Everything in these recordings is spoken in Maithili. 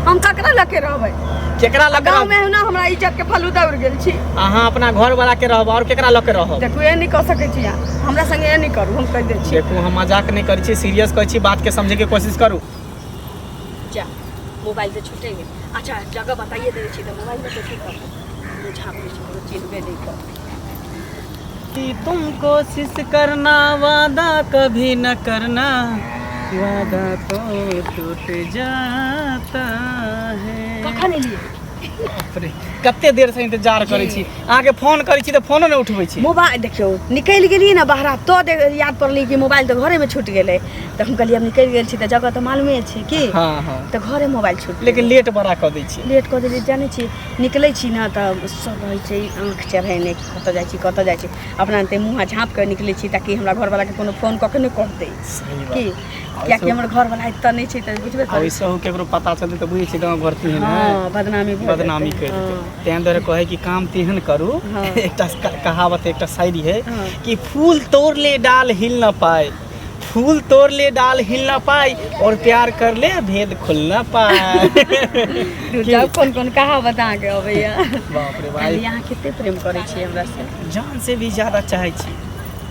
हम ककरा लके रहबै? केकरा लऽ के गाँव रहब? में ना हमरा इज्जत के फलूदा उड़ गेल छी। अहाँ अपना घर वाला के रहब और केकरा लऽ के रहब? देखू, एहन नहि कऽ सकै छी अहाँ, हमरा संगे एहन नहि करू, हम कहि दै छी। देखू, हम मजाक नहि करै छी, सीरियस कहै छी, बात के समझे के कोशिश करू। जा, मोबाइल से छूटे गेल। अच्छा, जगह बताइए दै छी तऽ मोबाइल में तऽ की करबै? झाँपै छी, कोनो चिन्हबे नहि करबै। कि तुम कोशिश करना, वादा कभी न करना, वादा तो टूट जाता है। कखन एलियै? बाप रे, कते देर से इंतजार करै छी अहाँके, फोन करै छी तऽ फोनो नहि उठबै छी। मोबाइल देखियौ, निकलि गेलियै ने बाहरा तऽ याद पड़लै कि मोबाइल तऽ घरेमे छूटि गेलै, तऽ हम कहलियै आब निकलि गेल छी तऽ जगह तऽ मालूमे छै की। हाँ। तऽ घरे मोबाइल छूटि लेकिन गेलै। लेट बड़ा कऽ दै छी। लेट कऽ देलियै, जानै छी, निकलै छी ने तऽ सब रहै छै आँखि चढ़ेने कि कतऽ जाइ छी, कतऽ जाइ छी। अपना एते मुँह हाथ झाँपि कऽ निकलै छी ताकि हमरा घरवलाके कोनो फोन कऽ के नहि कहतै। सही बात। की कियाकि हमर घरवला एतऽ नहि छै तऽ बुझबे आ करै ओहिसँ केकरो पता चलतै तऽ बुझै छी गाँव घर तेहन है। हँ, बदनामी भऽ बदनामी जेतै। करि देतै। हँ। तें दुआरे कहै कि काम तेहन करू। हँ। एकटा कहावत, एकटा शायरी है हँ। कि फूल तोड़ ले डाल हिल न पाए, फूल तोड़ ले डाल हिल न पाए और प्यार कर ले भेद खुल न पाए। रुक जाउ, कोन कोन कहावत अहाँके अबैया? बाप रे भाई। कहलियै, अहाँ कते प्रेम करै छियै हमरा से? जान से भी ज्यादा चाहै छी।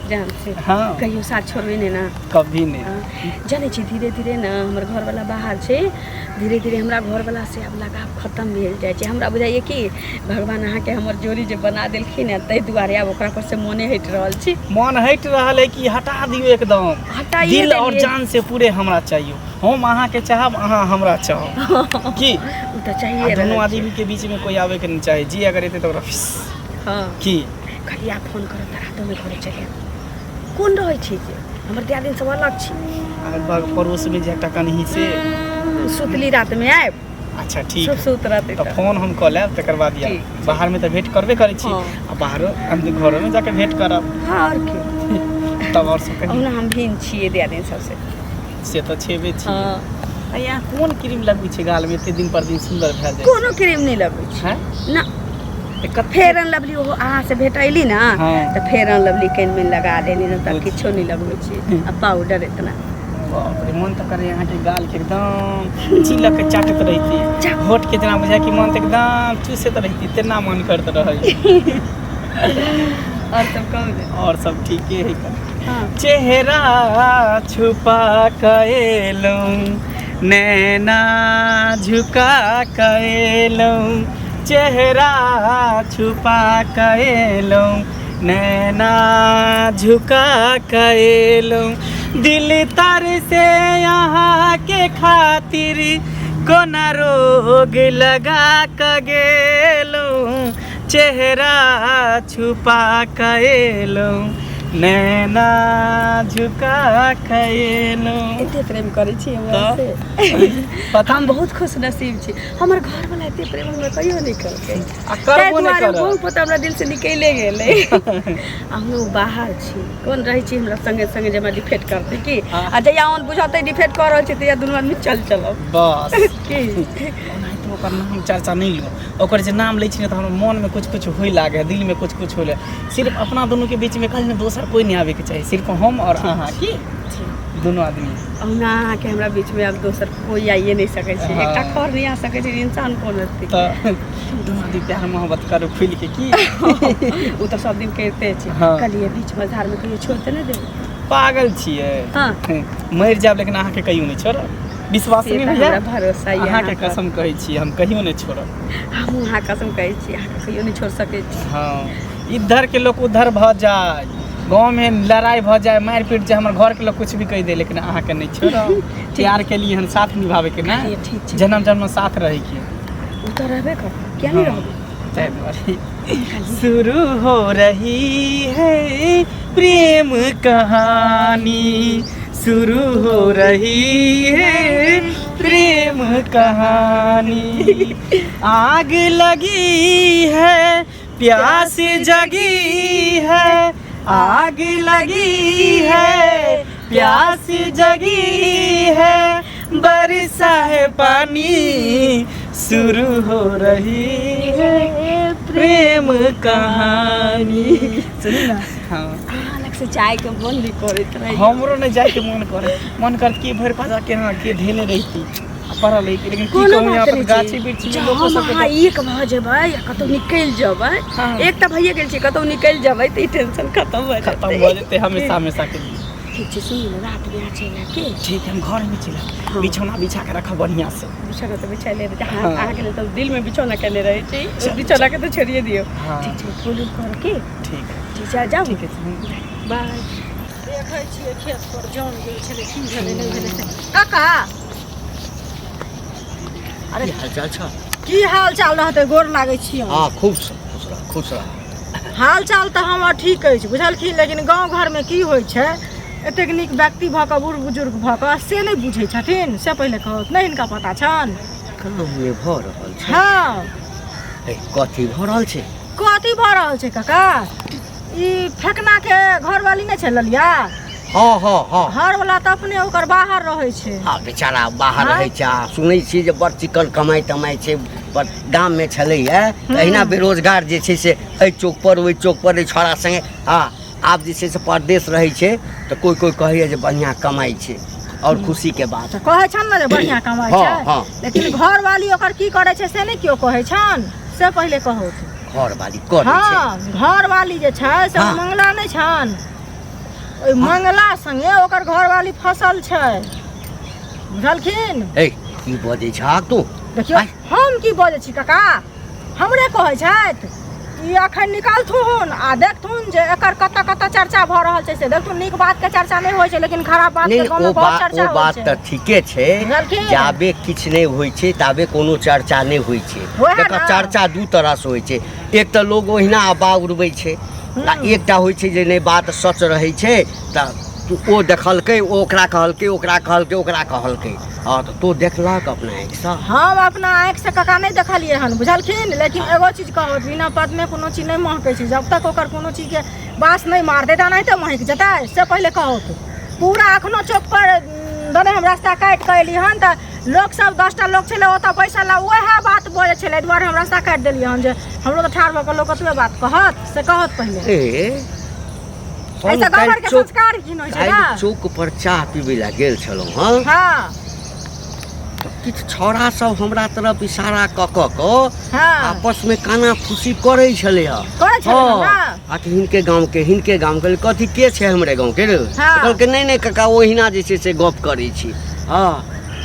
जान से? हाँ। कहियो साथ छोड़बै नहि ने? कभी नहि। हँ। जानै छी, धीरे धीरे ने हमर घरवला बाहर छै, धीरे धीरे हमरा घरवला से आब लगाव खतम भेल जाइ छै। हमरा बुझाइए कि भगवान अहाँके हमर जोड़ी जे बना देलखिन हँ, ताहि दुआरे आब ओकरा पर से मोने हटि रहल छी। मन हटि रहल है कि हटा दियौ एकदम? हटाइए दिल और देलियै। जान से पूरे हमरा चाहिए। हम अहाँके चाहब, अहाँ हमरा चाहब की? ओ तऽ आ चाहिए दुनू रहल छै। आदमी के बीच में कोई आवे के नहीं चाही, जी अगर एते तऽ ओकरा हँ। की कहलियै आब फोन करब तऽ रातोमे घरे चलि आयब। कोन रहै छै जे हमर दियादिन सब अलग छै। आ पड़ोस में जे एकटा कनही से सुतली रातमे आयब। अच्छा, ठीक सब है। सुत रहतै। तऽ फोन हम कऽ लेब, तकर बाद या ठीक। बाहर में तऽ भेंट करबे करै छी। हँ। आ बाहरो अंदर घरो में जाके भेंट करब। हँ, आओर की। तब और सब कही। ओहुना हम भिन्न छियै दियादिन सबसे। से तऽ छेबे छी। हँ। आ यहाँ कोन क्रीम लगबै छै गाल में, एते दिन पर दिन सुंदर भए जाइ? कोनो क्रीम नहि लगबै छै। हैं? ना। तऽ कते फेर एन लवली, ओहो अहाँ से भेटैली ने हँ। तऽ फेर एन लवली कनि मनि लगा लेली ने, तऽ किछो नहि लगबै छी आ पाउडर इतना। बाप रे, मन तऽ करे अहाँके गाल के एकदम चिलक के चाटैत रहिती, होठ के जेना बुझाय कि मन तऽ एकदम चूसैत रहिती, तेना मन करैत रहै। आओर सब कहू ने। और सब ठीके है। हँ। चेहरा छुपा के एलहुँ, नैना झुका के एलहुँ, चेहरा छुपा के एलहुँ, नैना झुका के एलहुँ, दिल तर से अहाँके खातिर कोना रोग लगा के गेलहुँ, चेहरा छुपा के एलहुँ, नैना झुका के एलहुँ। एते प्रेम करै छी हमरा तऽ? से? पता हम बहुत खुश नसीब छी, हमर घरवला एते प्रेम हमरा कहियो नहि केलकै। आ ताहि करबो नहि दुआरे करब। बहुत पता हमरा दिल से निकले गेलै। आ हम बाहर छी, कोन रहै छी हमरा संगे संगे जे हमरा डिफेट करतै की? हाँ। आ जहिया ऑन बुझतै डिफेट कऽ रहल छी, तहिया दुनू आदमी चल चलब। बस। की? ओनाहितो ओकर नाम चर्चा नहि लियौ, ओकर जे नाम लै छी ने तऽ हमरा मोनमे कुछ कुछ होइ लागै है, दिलमे कुछ कुछ होइ लागै। सिर्फ अपना दुनूके बीचमे कहली ने, दोसर कोइ नहि आबैके चाही, सिर्फ हम आओर अहाँ की दुनू आदमी। ओहुना अहाँके हमरा बीचमे आब दोसर कोइ आइए नहि सकै छै। हाँ। एकटा खर नहि आ सकै छै, इंसान कोन हेतै? तऽ दुनू आदमी प्यार मोहब्बत करू खुलि के की? ओ तऽ सब दिन करिते छै। हाँ। कहलियै, बीच मझधारमे कहियो छोड़ि तऽ नहि देबै? पागल छियै? हाँ। मरि जायब लेकिन अहाँके कहियो नहि छोड़ब, विश्वास से नहि तऽ होइया? हमरा भरोसा यऽ। अहाँके अहाँ पर। कसम कहै छी, हम कहियो नहि छोड़ब। हमहूँ अहाँ कसम कहै छी, अहाँके कहियो नहि छोड़ि सकै छी। हाँ, इधर के लोग उधर भऽ जाय, गाँवमे लड़ाइ भऽ जाय, मारि पीट जाय, हमर घरके लोग कुछ भी कहि दे, लेकिन अहाँके नहि छोड़ब। प्यार के लिए हम साथ निभाबैके ने। ठीक, ठीक छै। जन्म जन्म साथ रहैके। ओ तऽ रहबे करब, किया नहि रहबै? ताहि दुआरे शुरू हो रही है प्रेम कहानी, शुरू हो रही है प्रेम कहानी, आग लगी है, प्यास जगी है, आग लगी है, प्यास जगी है, बरसा है पानी, शुरू हो रही है प्रेम कहानी। सुनी ना, हाँ। अहाँ लग से जायके मन नहि करैत रहै। हमरो नहि जायके मन करे, मन करत कि भरि पाजा के हाँ के धेने रहिती। आ पड़ल है लेकिन की कोनो कहूँ बात यहाँ पर नहि गाछी छै वृक्षी में जँ लोको हम सबके अहाँ एक भऽ जेबै आ कतहु निकलि जेबै हाँ। एक तऽ भइए गेल छै कतहु निकलि जेबै तऽ ई टेंशन खतम भऽ खत्म जेतै भऽ जेतै हमेशा हमेशा के लिए। ठीक छै सुनू ने रातिमे अहाँ चलि आयब की ठीक है हम घर में चलि हाँ। बिछौना बिछा के रखब बढ़िया से बिछौना तऽ बिछाइले रहै छै अहाँ हाँ। अहाँके लेल तऽ दिलमे बिछौना केने रहै छै ओ बिछौनाके तऽ छोड़िए दियौ हाँ। ठीक छै फोन उन करके ठीक है ठीक छै जाउ ठीक है बाय देखै छियै खेत पर जन गेल छलै की भेलै नहि भेलै से काका अरे हाल चाल छ की हाल चाल रहतै गोर लागै छी हम। हाँ खूब खुश रह खुश रह हाल चाल तऽ हमर ठीक अछि बुझलखिन लेकिन गाँव घरमे की होइ छै एतेक नीक व्यक्ति भऽ कऽ बूढ़ बुजुर्ग भऽ कऽ से नहि बुझै छथिन से पहिले कहत नहि हिनका पता छनि गाँवमे भऽ रहल छै हँ ए, कथी भऽ रहल छै कथी भऽ रहल छै काका ई फेकनाके घरवाली नहि छै ललिया हँ हँ हँ घरवला तऽ अपने ओकर बाहर रहै छै हँ बेचारा बाहर हँ? रहै छै आ सुनै छियै जे बड़ चिकन कमाइ तमाइ छै बड़ गाममे छलैए तऽ अहिना बेरोजगार जे छै से एहि चौकपर ओहि चौकपर एहि छौड़ा सङ्गे हँ आब जे छै से परदेश रहै छै तऽ कोइ कोइ कहैए जे बढ़िआँ कमाइ छै आओर खुशीके बात तऽ कहै छनि ने जे बढ़िआँ कमाइ हँ, छै हँ। लेकिन घरवाली ओकर की करै छै से नहि केओ कहै छनि से पहिले कहू घरवाली करै छै हँ घरवाली जे छै से हँ। मंगला नहि छनि ओहि मंगला संगे ओकर घरवाली फसल छै बुझलखिन ए की बजै छह तू देखियौ आँय? हम की बजै छी काका हमरे कहै छथि ई अखन निकालथुन आ देखथुन जे एकर कतऽ कतऽ चर्चा भऽ रहल छै से देखथुन नीक बात के चर्चा नहि होइ छै लेकिन खराब बात नहि के नहि, गाँवमे ओ बहुत बात चर्चा ओ होइ बात छै तऽ ठीके छै बुझलखिन? जाबे किछु नहि होइ छै ताबे कोनो चर्चा नहि होइ छै वएह देखऽ ने। चर्चा दू तरहसँ होइ छै एक तऽ लोग ओहिना अफवाह उड़बै छै आ एकटा होइ छै जे नहि बात सच रहै छै तऽ ओ देखलकै ओ ओकरा कहलकै ओकरा कहलकै ओकरा कहलकै हँ तऽ तोँ देखलहक अपना आँखिसँ हम अपना आँखिसँ काका नहि देखलियै हन बुझलखिन लेकिन एगो चीज कहब बिना पदमे कोनो चीज नहि महकै छै जब तक ओकर कोनो चीजके बास नहि मारतै तऽ एनाहिते महकि जेतै से पहिले कहू पूरा एखनो चौकपर दने हम रास्ता काटि कऽ एली हन तऽ लोक सब 10टा लोक छलै ओतऽ बैसल आ उएह बात बजै छलै एहि दुआरे हम रास्ता काटि देलियै हन जे हमरो तऽ ठाढ़ भऽ कऽ लोक ओतबे बात कहत से कहत पहिले ए हम एहिसँ गाँव काल्हि घरके चौक संस्कार की होइ छै काल्हि ने चौक पर चाह पीबै लए गेल छलहुँ हँ हँ किछु छौड़ा सब हमरा तरफ इशारा कऽ कऽ कऽ हँ आपसमे काना फूसी करै छलै हँ करै छलै हँ ने? आ कि हिनके गामके हिनके गामके कथी के छै हमरे गामके रे हँ। कहलकै नहि नहि काका ओहिना जे छै से गप करै छी हँ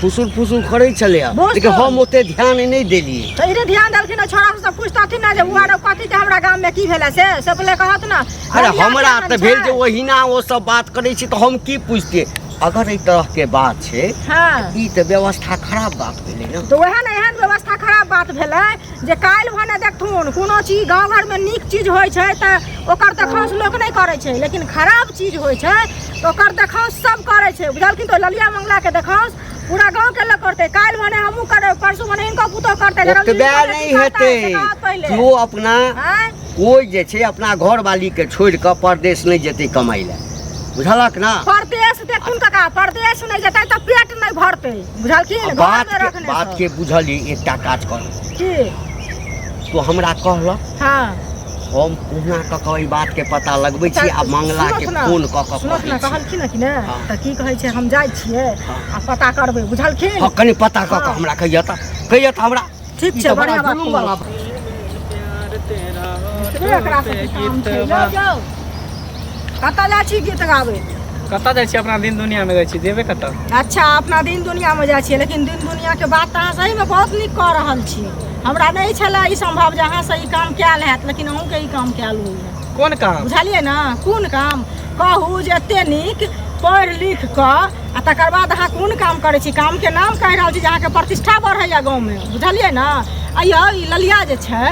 फुसुर फुसुर करै छलै हँ बहुत लेकिन हम ओते ध्यान नहि देलियै तऽ इरे ध्यान देलखिन छोड़ा सब पूछतथिन ने जे बुआ रौ कथी के हमरा गाम में की भेलै से से पहिले कहत ने अरे रबिया हमरा केहन तऽ भेल छै? जे ओहिना ओ सब बात करै छी तऽ हम की पूछतियै अगर एहि तरहके बात छै हँ ई तऽ व्यवस्था खराब बात भेलै ने तऽ वएह ने एहन व्यवस्था खराब बात भेलै जे काल्हि भने देखथुन कोनो चीज गाँव घरमे नीक चीज होइ छै तऽ ओकर देखाउस लोक नहि करै छै लेकिन खराब चीज होइ छै तऽ ओकर देखाउस सब करै छै बुझलखिन तऽ ललिया मंगलाके देखाउस पूरा गाँवके लोक करतै काल्हि भने हमहूँ करबै परसू भने हिनको पुतोह करतै ओतबे नहि हेतै केओ अपना आँय कोइ जे छै अपना घरवालीके छोड़ि कऽ परदेश नहि जेतै कमाइ लए बुझलक ने परदेश देखुन काका परदेश नहि जेतै तऽ पेट नहि भरतै बुझलखिन बात घरमे के रखने बात के बुझलियै एकटा काज कर की तू हमरा कहलक हँ हम कहुना कऽ कऽ एहि बात के पता लगबै छी आ मंगला के सुनथ ने, फोन कऽ कऽ सुनथ ने कहै छी कहलखिन कि ने हँ। तऽ की कहै छै हम जाइ छियै हँ। आ पता करबै बुझलखिन हँ कनि पता कऽ कऽ हमरा कहिया तऽ कहिया तऽ हमरा ठीक ई छै तऽ बड़ा बढ़िआँ बात जुलुम वाला एतबे एकरा सबके काम छै लऽ जाउ कतऽ जाइ छी गीत गाबै कतऽ जाइ छी अपना दिन दुनियामे जाइ छी जेबै कतऽ अच्छा अपना दिन दुनियामे जाइ छियै लेकिन दिन दुनियाके बात तऽ अहाँ सहीमे बहुत नीक कऽ रहल छी हमरा नहि छलै ई सम्भव जे अहाँसँ ई काम कयल हैत लेकिन अहूँके ई काम कयल होइए कोन काम बुझलियै ने कोन काम कहू जे एते नीक पढ़ि लिख कऽ आ तकर बाद अहाँ कोन काम करै छी कामके नाम कहि रहल छी जे अहाँके प्रतिष्ठा बढ़ैए गाँवमे बुझलियै ने अइयौ ई ललिया जे छै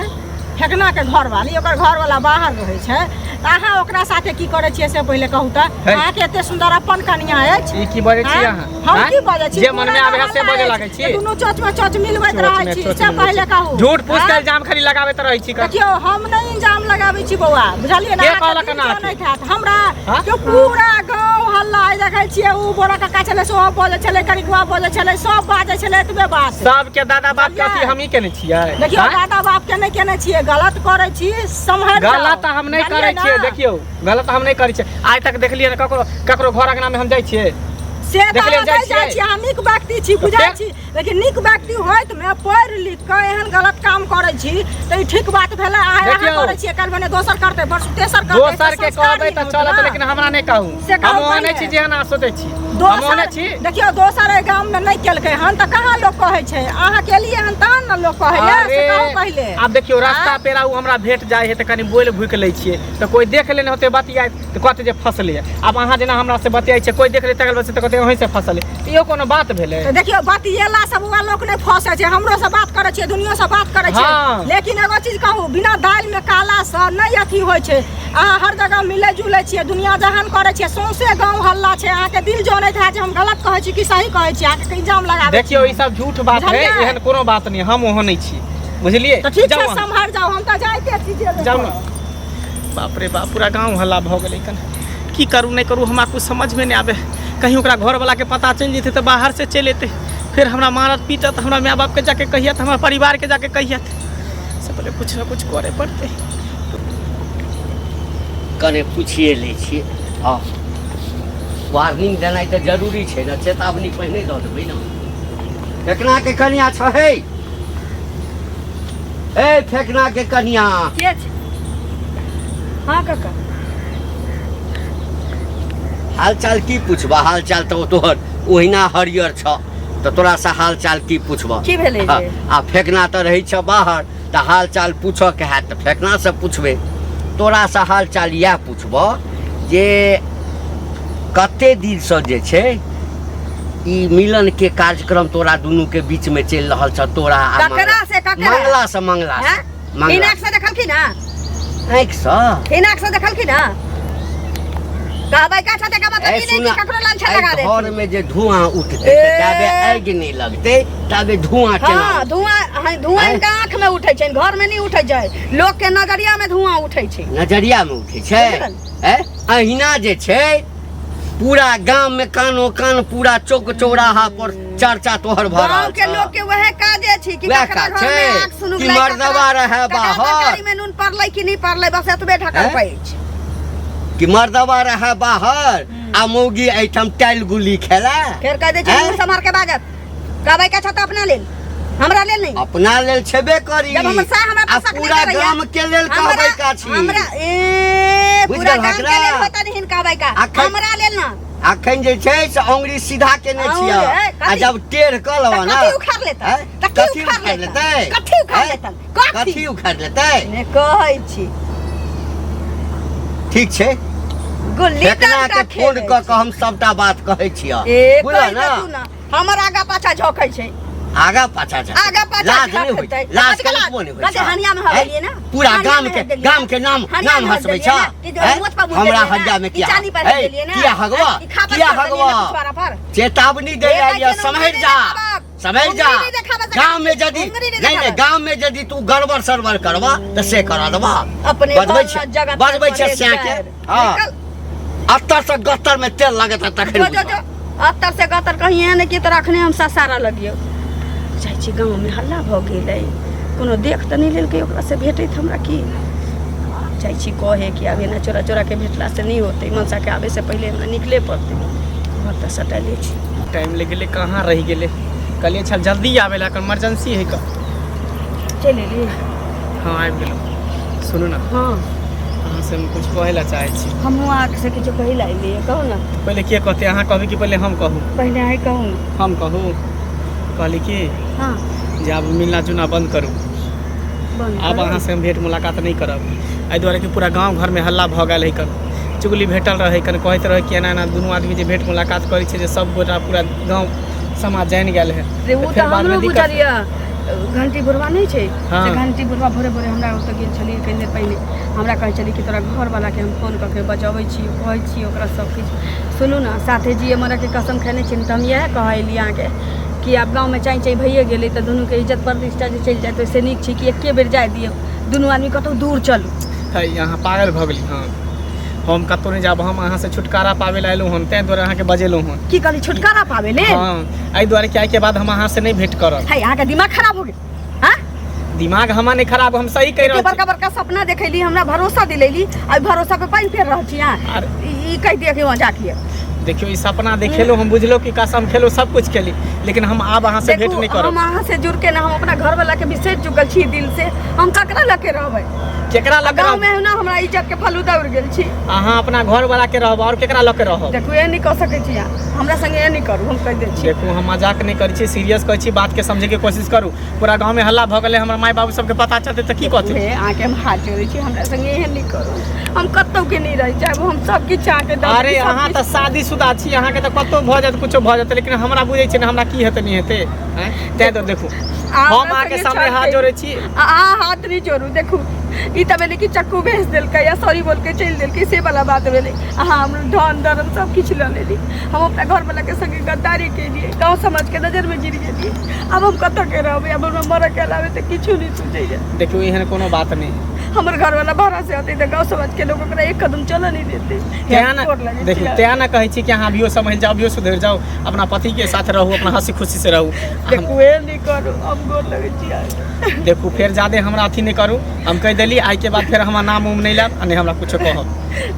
फेकनाके घरवाली ओकर घरवाला बाहर रहै छै तऽ अहाँ ओकरा साथे की करै छियै से पहिले कहू तऽ है। अहाँके एते सुन्दर अपन कनिया अछि ई की बजै छी आँय? अहाँ हम आँय? की बजै छी जे मनमे पूरा आबै है से हल्ला बजै अछि। लागै छी जे दुनू चोचमे चोच मिलबैत चोच रहै मे छी चोच से मिलबै पहिले छी। कहू झूठ फूस के आँय? इल्जाम खाली लगाबैत रहै छी देखियौ हम नहि इल्जाम लगाबै छी बौआ बुझलियै ने के अहाँके कहलक दिल एना जनैत हैत हमरा हाँ? केओ पूरा गाँव हल्ला आइ देखै छियै उ बोरा काका छलै सेहो बजै छलै करिकवा बजै छलै सब बाजै छलै एतबे बात सबके दादा बाप के अथी हमही केने छियै देखियौ आँय? दादा बाप के नहि केने छियै गलत करै छी सम्हारि जाउ। गलत हम नहि बुझलियै करै ने? छियै देखियौ गलत हम नहि करै छियै आइ तक देखलियै ने ककरो ककरो घर अंगना मे हम जाइ छियै से से तऽ देखले अहाँ जाइ नहि जाइ छियै छी, अहाँ नीक व्यक्ति छी, बुझै फेर? छी, लेकिन नीक व्यक्ति होइत मे पढ़ि लिख कऽ एहन गलत काम करै छी तऽ ई ठीक बात भेलै? अहाँ देखियौ। करै छियै, काल्हि भने दोसर करतै, परसू तेसर करतै, दोसर के संस्कार कहबै नहि तऽ होत चलत ना। लेकिन हमरा नहि कहू। से कहू हम ओहन नहि पहिले। छी जेहन अहाँ सोचै छी, हम ओहने दोसर छी। देखियौ, दोसर एहि गाममे नहि केलकै हन तऽ कहाँ लोक कहै छै? अहाँ केलियै हन तहन ने लोक कहैया। से कहू पहिले। आब देखियौ, रास्ता पेरा ओ हमरा भेट जाइ है तऽ कनि बोलि भुकि लै छियै तऽ कोइ देख लेने होतै बतियाइत तऽ कहतै जे फसलै। आब अहाँ जेना हमरा से बतियाइ छियै, कोइ देख ले तकर बाद से तऽ कहतै अहीं से फसलै। तऽ इहो कोनो बात भेलै? तऽ देखियौ, बतियेला से बौआ लोक नहि फंसै छै। हमरो से बात करै छियै, दुनियो से बात करै छियै। लेकिन एगो चीज कहू, बिना दालिमे काला से नहि अथी होइ छै। अहाँ हर जगह मिलै जुलै छियै, दुनिया जहान करै छियै, सौंसे गाँव हल्ला छै। अहाँके दिल जनैत हैत जे हम गलत कहै छी कि सही कहै छी, अहाँके इल्जाम लगाबै। देखियौ, ई सब झूठ बात है। बुझलियै? एहन कोनो बात नहि, हम ओहो नहि छी, बुझलियै? तऽ ठीक जाउ छै, अहाँ। सम्हरि जाउ, हम तऽ जाइते छी जे जाउ ने। बाप रे बाप, पूरा गाँव हल्ला भऽ गेलै। कन की करू नहि करू, हमरा कुछ समझमे नहि आबै। कहीं ओकरा घरवलाके पता चलि जेतै तऽ बाहर से चलि एतै, फेर हमरा मारत पीटत, हमरा माय बापके जाके कहियत, हमरा परिवारके जाके कहियत। से पहिले कुछ ने कुछ करे पड़तै। कने पुछिए लै छियै। हँ, वार्निंग देनाइ तऽ जरूरी छै ने, चेतावनी पहिने दऽ देबै ने। फेकनाके कनिया छहे? ए फेकनाके कनिया। के छै? हँ काका। हालचाल की पुछबह? हालचाल तऽ तोहर ओहिना हरियर छ, तऽ तोरासँ हालचाल की पुछबह? की भेलै जे? आ फेकना तऽ रहै छ बाहर, तऽ हालचाल पूछऽके हैत तऽ फेकनासँ पुछबै। तोरासँ हालचाल इएह पुछबह जे कते दिनसँ जे छै ई मिलनके कार्यक्रम तोरा दुनूके बीचमे चलि रहल छ, तोरा आ ककरा से, ककरा? मंगलासँ, मंगलासँ। हैं? मंगला। हिनाक से देखलखिन हँ? आँखिसँ। हिनाक से देखलखिन हँ? कहबै का छते का मतलब ए ई नहि सुना, कि ककरो लांछन एहि लगा देथिन। घरमे जे धुआं उठतै तऽ ए। जाबे आगि नहि लगतै ताबे धुआं केना हाँ, धुआं, हाँ, धुआं आँय? इनका आँख में उठै छै, घर में नहीं उठै छै, लोक के नजरिया में धुआं उठै छै। नजरियामे उठै छै। बुझल? ए अहिना जे छै पूरा गाम में कानो कान पूरा चौक चौराहा पर चर्चा तोहर भऽ गाँव रहल के छौ। लोग के वह काजे छी कि वएह ककरा काज घर में छै आग सुनुगलै, कि मर्दबा रहै ककरा बाहर। तरकारी में नून पड़लै कि नहीं पड़लै, बस एतबे ढकल हैं? पैछ। कि मर्दबा रहै बाहर आ मौगी एहिठाम टाइल गुली खेला। फेर कह दै छै। हैं? मुँह सम्हार के बाजत। कहबै का छत अपना लेल, हमरा लेल नहीं। अपना लेल छेबे करी। जब हमर साह हमरा आ पर शक नहीं पूरा करैया। गाम के लेल कहबै का छी। हमरा ए बुझि पूरा गेलहक गाम के लेल ना? होता नहीं कहबै का। अखन- हमरा लेल ना। अखन जे छै से अंगुरी सीधा केने अंगुरी, छियै। ए, आ कथी? जब टेढ़ कऽ लेबऽ तऽ ना, कथी उखाड़ लेतै? हैं? तऽ की कथी उखाड़ उखाड़ लेतै? लेतै? कथी उखाड़ हैं? लेतै? कथी? कथी उखाड़ लेतै? ने कहै छी। ठीक छै। गुल्ली फेकना डंडा के फोन खेलै कऽ कऽ हम सबटा बात कहै छियै। ए बुझल कहि ना? दे तू ना, हमर आगा पाछा झोकै छै। आगा पाछा जा आगा पाछा लाज नहि होइ? झोंकतै। लाज कथी के कनिकबो नहि होइ कथी छै? हनिया में हैं? हगेलियै ना? पूरा हनिया गाम में के हगेलियै गाम ना? के नाम हनिया नाम में हंसबै हगेलियै छ ना? कि जो हैं? मोच पर मुँह हमरा देलियै ना? हज्जा में कि किया चानी पर हैं? हगेलियै ना? किया हगवा? कि खापर किया छोड़ देलियै हगवा? ना पिछवाड़ा पर? चेतावनी दे ए, रही है, कहै छै ना, सम्हरि उंगली जा, नहि देखाबक। सम्हरि जा। उंगली नहि देखाबक। गाँव में यदि उंगली नहि नहीं नहीं देखाबक। गाँव में यदि तू गड़बड़ सड़बड़ करबा तऽ से करा देबा। अपने बजबै घर छै जगत बजबै छै पर स्याह के। एक हँ। निकल। अत्तर से गत्तर में तेल लगत तखन जो जो बुझबा। जो अत्तर से गत्तर कहीं एहन कि तोरा अखने हम ससारा लगियौ। जाइ छी, गाँवमे हल्ला भऽ गेलै, कोनो देख तऽ नहि लेलकै ओकरासँ भेटैत हमरा। की जाइ छी कहे कि आब एना चोरा चोराके भेटलासँ नहि होतै, मनसाके आबैसँ पहिले हमरा निकले पड़तै। घर तऽ सटले छी। टाइम लागि गेलै, कहाँ रहि गेलै? कहलियै छल जल्दी आबै लए, इमरजेंसी है कऽ। चलि एली? हँ, आबि गेलहुँ। सुनू ने। हँ। अहाँसँ हम किछु कहै लए चाहै छी। हमहूँ अहाँके से किछु कहै लए एलियै, कहू ने। पहिले के कहतै? अहाँ कहबै कि पहिले हम कहू? पहिले अहीं कहू ने। हम कहू? कहली कि जे आब मिलना जुलना बंद करू। बंद आब करू? अहाँसँ हम भेंट मुलाकात नहि करब, एहि दुआरे कि पूरा गाँव घरमे हल्ला भऽ गेल है कन, चुगली भेटल रहै कन, कहैत रहै कि एना एना दुनू आदमी जे भेंट मुलाकात करै छै जे सब गोटा पूरा गाँव समाज जानि गेल है। रे ओ तऽ तऽ फेर बादमे हमरो दिक्कत। बुझल यऽ। घंटी बुढ़वा नहि छै? हाँ। से घंटी बुढ़वा भोरे भोरे हमरा ओतऽ गेल छलियै कनि देर पहिने, हमरा कहै छलै कि तोरा घरवलाके हम फोन कऽ के बजबै छी, कहै छी ओकरा सब किछु। सुनू ने, साथे जिए मरऽके कसम खेने छी ने, तऽ हम इएह कहऽ एलियै अहाँके कि आब गाँवमे चाँइ चाँइ भइए गेलै तऽ दुनूके इज्जत प्रतिष्ठा जे चलि जायत, ओहिसँ नीक छै कि एके बेर जाय दियौ, दुनू आदमी कतहु दूर चलू। है, अहाँ पागल भऽ गेली हँ? हम कतहु नहि जायब। हम अहाँसँ छुटकारा पाबै लए अयलहुँ हन, ताहि दुआरे अहाँके बजेलहुँ हन। की कहली? छुटकारा पाबै लेल? हँ, एहि दुआरे कि आइके बाद हम अहाँसँ नहि भेंट करब। है, अहाँके दिमाग खराब हो गेल? हाँ? दिमाग हमर नहि खराब, हम सही कहि एते रहल छी। बड़का बड़का सपना देखैली, हमरा भरोसा दिलैली, आ भरोसा पे पानि फेर रहल छी अहाँ। अरे ई कहि दिअ कि वहाँ जाके। देखियौ ई सपना देखेलहुँ हम, बुझलहुँ कि कसम खेलहुँ, सब कुछ केली, लेकिन हम आब अहाँ से भेंट देखू नहि करब। हम अहाँ से जुड़ के ना हम अपना घर वाला के बिसरि चुकल छी दिल से, हम ककरा लऽ के रहबै? केकरा लऽ के गाँव रहब? में ना हमरा इज्जत के फलूदा उड़ गेल छी। अहाँ अपना घर वाला के रहब और केकरा लऽ के रहब? देखू एहन नहि कऽ सकै छी अहाँ, हमरा संगे एहन नहि करू, हम कहि दै छी। देखू हम मजाक नहि करै छी, सीरियस कहै छी, बात के समझे के कोशिश करू। पूरा गाँव में हल्ला भऽ गेलै, हमर माय बाबू सबके पता चलतै तऽ की कहतै? हे अहाँके हम हाथ जोड़ै छी, हमरा संगे एहन नहि करू, हम कतहु के नहि रहि जायब, हम सब किछु अहाँके दऽ अरे देब, सब अहाँ तऽ किछु। शादीशुदा छी, अहाँके तऽ कतहु भऽ जायत, कुछो भऽ जायत, लेकिन हमरा बुझै छी ने हमरा की हेतै नहि हेतै। आँय? तैं तऽ देखू अहाँ हम हमरा अहाँके संगे सामने छल हाथ कयली। जोड़ै छी। अहाँ हाथ नहि जोड़ू। देखू ई तऽ भेलै कि चक्कू भेज देलकै या सॉरी बोल के चलि देलकै, से वाला बात भेलै। अहाँ हमर धन धर्म सब किछु लऽ लेली, हम अपना घरवला के संगे गद्दारी केलियै, गाँव समाजके नजरमे गिर गेलियै। आब हम कतऽ के रहबै? आब हमरा मरऽके अलावे तऽ किछु नहि सुझैए। देखियौ एहन कोनो बात नहि। हमर घरवला भाड़ा से अतै तऽ गाँव समाजके लोक ओकरा एक कदम चलऽ नहि देतै। तें ने गोर लगै छी। देखियौ तें ने कहै छी कि अहाँ अभियो सम्हरि जाउ, अभियो सुधरि जाउ, अपना पतिके साथ रहू, अपना हँसी खुशी से रहू। देखू एहन नहि करू, हम गोर लगै छी अहाँके। देखू फेर जादे हमरा अथी नहि करू, हम कहि देली आइके बाद फेर हमरा नाम उम नहि लेब आ नहि हमरा कुछो कहब,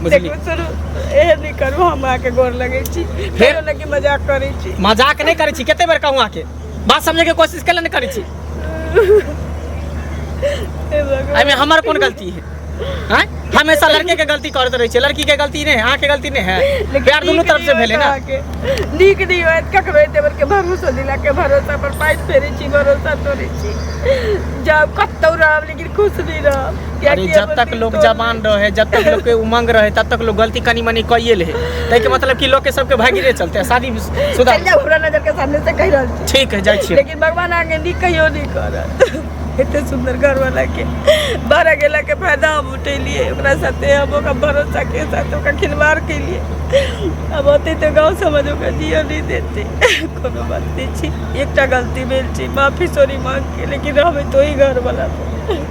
बुझली? देखू सुनू एहन नहि करू, हम अहाँके गोर लगै छी। फेर लगे मजाक करै छी? मजाक नहि करै छी, कते बेर कहूँ अहाँके, बात समझैके कोशिश केले नहि करै छी? हे भगवान। एहिमे हमर कोन गलती है? आँय, हमेशा लड़के के गलती करैत रहै छै, लड़की के गलती नहि है, अहाँके गलती नहि है, लेकिन प्यार दुनू नीक तरफ से नहि भेलै होयत ने। अहाँके। नीक नहि होयत ककरो एते बड़के भरोसा दिला के भरोसा पर पानि फेरै छी, भरोसा तोड़ै छी। जाउ कतौ रहब लेकिन खुश नहि रहब। अरे कियाकि जब हमर तक दिल लोग तोड़ जवान रहे, जब तक लोग के उमंग रहे, तब तक लोग गलती कनी मनी कइए ले, ताहिके मतलब कि लोग के सबके भागिरे चलते शादी शुदा। चलि जाउ हमरा नजर के सामने से, कहि रहल छी। ठीक है, जाइ छी। लेकिन भगवान आगे नीक कहियो नहि करत। एते सुंदर घर वाला के बारह गेला के फायदा हम उठेलिए, ओकरा साथे हम ओकरा भरोसा के साथ ओकरा खिलवाड़ केलिए। अब होते तऽ गाँव समाज ओकरा जियऽ नहि देते। कोनो बात नहि छै, एकटा गलती भेल छै, माफी सॉरी मांग के लेकिन रहबै तऽ ओहि घर वाला पर।